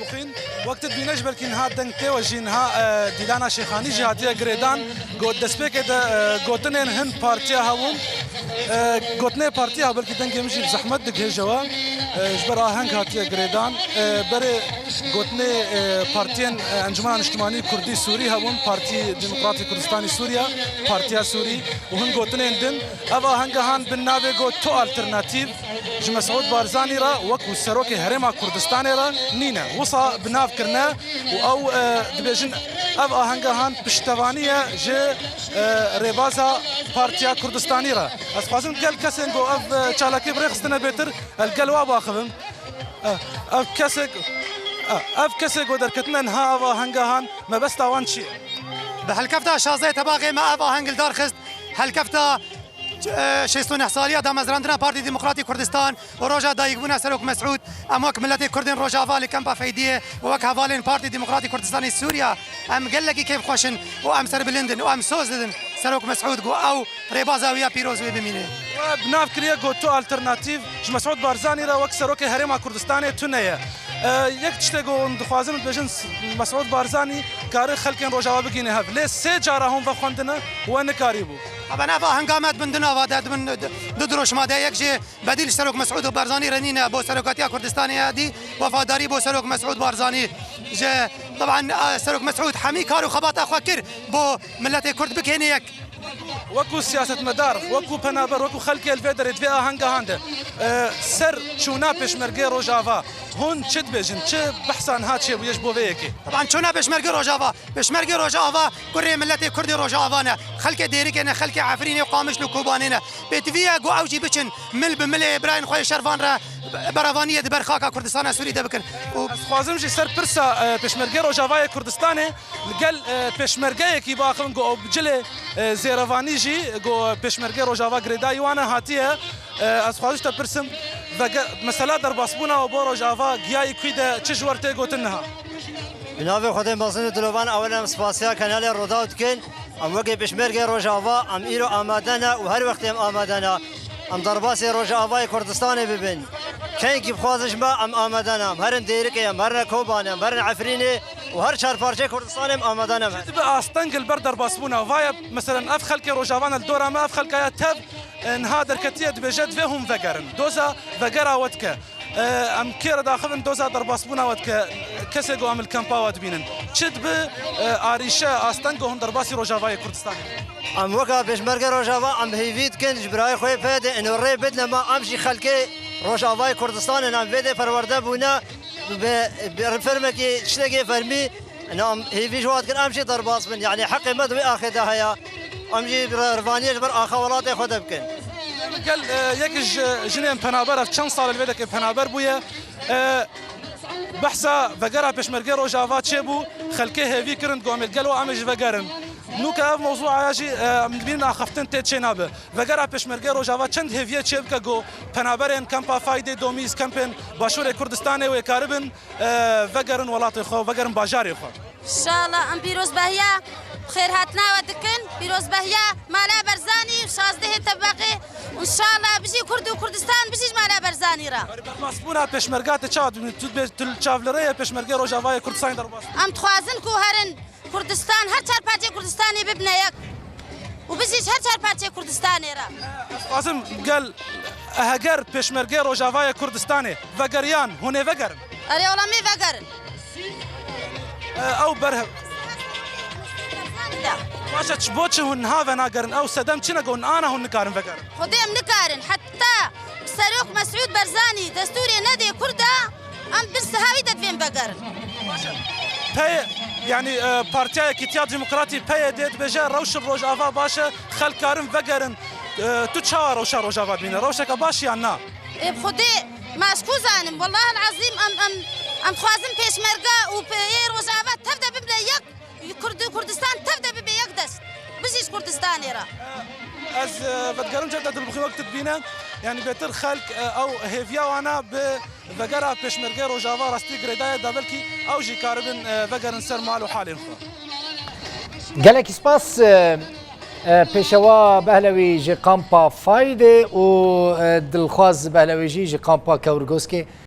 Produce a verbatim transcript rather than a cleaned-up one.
Bixwîn, wek tu dibîne ji belkî niha deng tê we jî niha, e, Dîlana Şêxanî jî hatiye girêdan. Got, destpêkê de, e, gotinên hin partiya hebûn. E, gotinê partiya, belkî dengê min jî bi zehmet digihêje we. E, ji ber aheng hatiye girêdan. E, berê gotinê, e, partiyên, e, Encûmena Niştimanî Kurdî Sûrî hebûn, Partî Demokratî Kurdistanî Sûriye, Partiya Sûrî û hin gotinên din. Ev ahenga han bin navê got Tu Alternatîf. Ji Mesûd Barzanî re wekû serokê Herêma Kurdistanê re nîne. Wisa bi nav kirine û ew, e, dibêjin ev ahenga han piştevaniye ji, e, rêbaza Partiya Kurdistanî re. Ez xwazim gel kesên ku ev, e, çalakî bi rê xistine bêtir, el gel wa baxivim. E, ev kesê, e, ev kesê ku derketine niha ev ahenga han mebesta wan çi ye? Bi helkefta şazdeh Tebaxê me ev aheng li dar xist. Helkefta e, şêst û neh saliya damezrandina Partî Demokratî Kurdistan û roja dayikbûna Serok Mesûd, em wek miletê Kurdên Rojava li Kempa Feydiyê û wek hevalên Partî Demokratî Kurdistanê Sûriya, em gelekî kêfxweş in û em serbilind in û em soz didin Serok Mesûd ku ew rêbaza wî ya pîroz wê bimîne. We bi nav kiriye ku Tu Alternatîf ji Mesûd Barzanî re wek serokê Herêma Kurdistanê tune ye. E, yek tiştê ku hûn dixwazin bibêjin, Mesûd Barzanî kare xelkên Rojava bigihîne hev. Lê sê cara hûn vexwendine, we nikarîbû. Ebe nava hengame di bin du nava de, di bin du dirûşma de, yek jî bedîl ji Serok Mesûd Barzanî re nîne bo serokatiya Kurdistanê ya dî, wefadarî bo Serok Mesûd Barzanî ji, teban, e, Serok Mesûd hemî kar û xebata xwe kir bo miletê Kurd bikêne yek. Wekû siyasetmedar, wekû penaber, wekû xelkê li vê derê di vê ahenga han de, e, ser çûna Pêşmergê Rojava, hûn çi dibêjin, çi behsa niha çêbûye ji bo vê yekê? Teban çûna Pêşmergê Rojava, Pêşmergê Rojava kurê miletê Kurdê Rojava ne. Xelkê Dêrikê ne, xelkê Efrînê, Qamişlo û Kobanê ne. Pêtivî ye ku ew jî biçin mil bi milê birayên xwe yê şervan re berevaniyê di ber xaka Kurdistana Sûrî de bikin. Û ez dixwazim jî ser pirsa, e, Pêşmergê Rojavayê Kurdistanê li gel, e, pêşmergeyekî biaxivim ku ew bi cilê, e, zêrevanî jî ku Pêşmergê Rojava girêdayî wan e hatiye. E, ez dixwazim ji te pirsim, vege-, mesela derbasbûna we bo Rojava giyayî kwî de çi ji we re tê gotin niha? Bi navê Xwedê mezin û dilovan, ewil em spasiya kanalê Rodaw dikin. Em wekî pêşmergê Rojava, em îro amade ne û her wextê em amade ne. Em derbasî Rojavayê Kurdistanê bibin. Kengî bixwazin ji me, em amade ne. Em herin Dêrikê, em herine Kobanê, em herin Efrînê û her çar parçeyê Kurdistanê em amade ne. Çi dibe asteng li ber derbasbûna? Vaye, meselen, ev xelkê Rojava ne, li dora me ev xelka ya tev, e, niha derketiye, dibêje divê hûn vegerin. Doza vegera we dike. E, em kê re daxivin doza derbasbûna we dike, kesê ku em li kempa we dibînin. Çi dibi, e, arîşe, asteng ku hûn derbasî Rojavayê Kurdistanê? Em weka Pêşmergê Rojava em hêvî dikin ji birayê xwe yê PYDê ino rê bidine me, em jî xelkê Rojavayê Kurdistanê ne, em vê dê perwerde bûne, bi, bi fermekî tiştekê fermî. Ina em hêvî ji wan dikin, em jî derbas bin. Yanî heqê me di wê axê de heye. Em jî bi rêvaniyê ji ber axa welatê xwe de bikin. Gel, e, yek ji jinên penaber, ev çend sal li vê dekê penaber bûye. E, behsa vegera Pêşmergê Rojava çêbû, xelkê hêvî kirin, got, em ê gel we em ê jî vegerin. Nûke ev mewzûa ya jî, e, em dibînin axaftin tê çênabe. Vegera Pêşmergê Rojava çend hêviyê çêbike, got, penaberên kempa Faydê Domîz, kempên Başûrê Kurdistanê wê karibin, e, vegerin welatê xwe, vegerin bajarê xwe. Înşallah em pîrozbahiya xêrhatina we dikin. Pîrozbahiya Mala Berzanî û şazdehê tebeqê. Înşallah bijî Kurd û Kurdistan, bijî ji Mala Berzanî re. Derbasbûna pêşmerga te çawa dibînî? Tu dibê, tu li çav li rê ye pêşmergê Rojavayê Kurdistanê derbas? Em dixwazin ku herin Kurdistan, her çar parçeyê Kurdistanê bibine yek. Û bijî ji her çar parçeyê Kurdistanê re. Ez dixwazim gel, heger pêşmergê Rojavayê Kurdistanê vegeriyan, hûn ê vegerin? Erê, wela em ê vegerin. E, ew berhe-, Baş e, çi bo çi hûn niha venagerin? Ew sedem çi ne ku hûn ana hûn nikarin vegerin? Xwedê em nikarin. Heta Serok Mesûd Berzanî destûrê nedê Kurda, em bi siha wî de divên vegerin. Baş e. Pey-, yanî, e, Partiya Yekîtiya Demokratî, PYD, dibêje rewşin Rojava baş e, xelk karin vegerin. E, tu çawa rewşa Rojava dibîne? Rewşeke baş yan na? Ê, bi Xwedê, ma ez ku zanim, wellahil ezîm, em, em, em dixwazin pêşmerge û pê-, ê Rojava tev de bibine yek, Kurd û Kurdistan tev de bibe yek dest. Bijî ji Kurdistanê re. Ez, e, vedigerim cem te dilbixî wek tu dibîne, yanî bêtir xelk, e, ew hêviya wana bi vegera pêşmergê Rojava rastî girêdaye da belkî ew jî karibin, e, vegerin ser mal û halên xwe. Gelekî spas, e, e, Pêşewa Behlewî ji kampa Faydê û, e, Dilxwaz Behlewî jî ji kampa Kewrgoskê.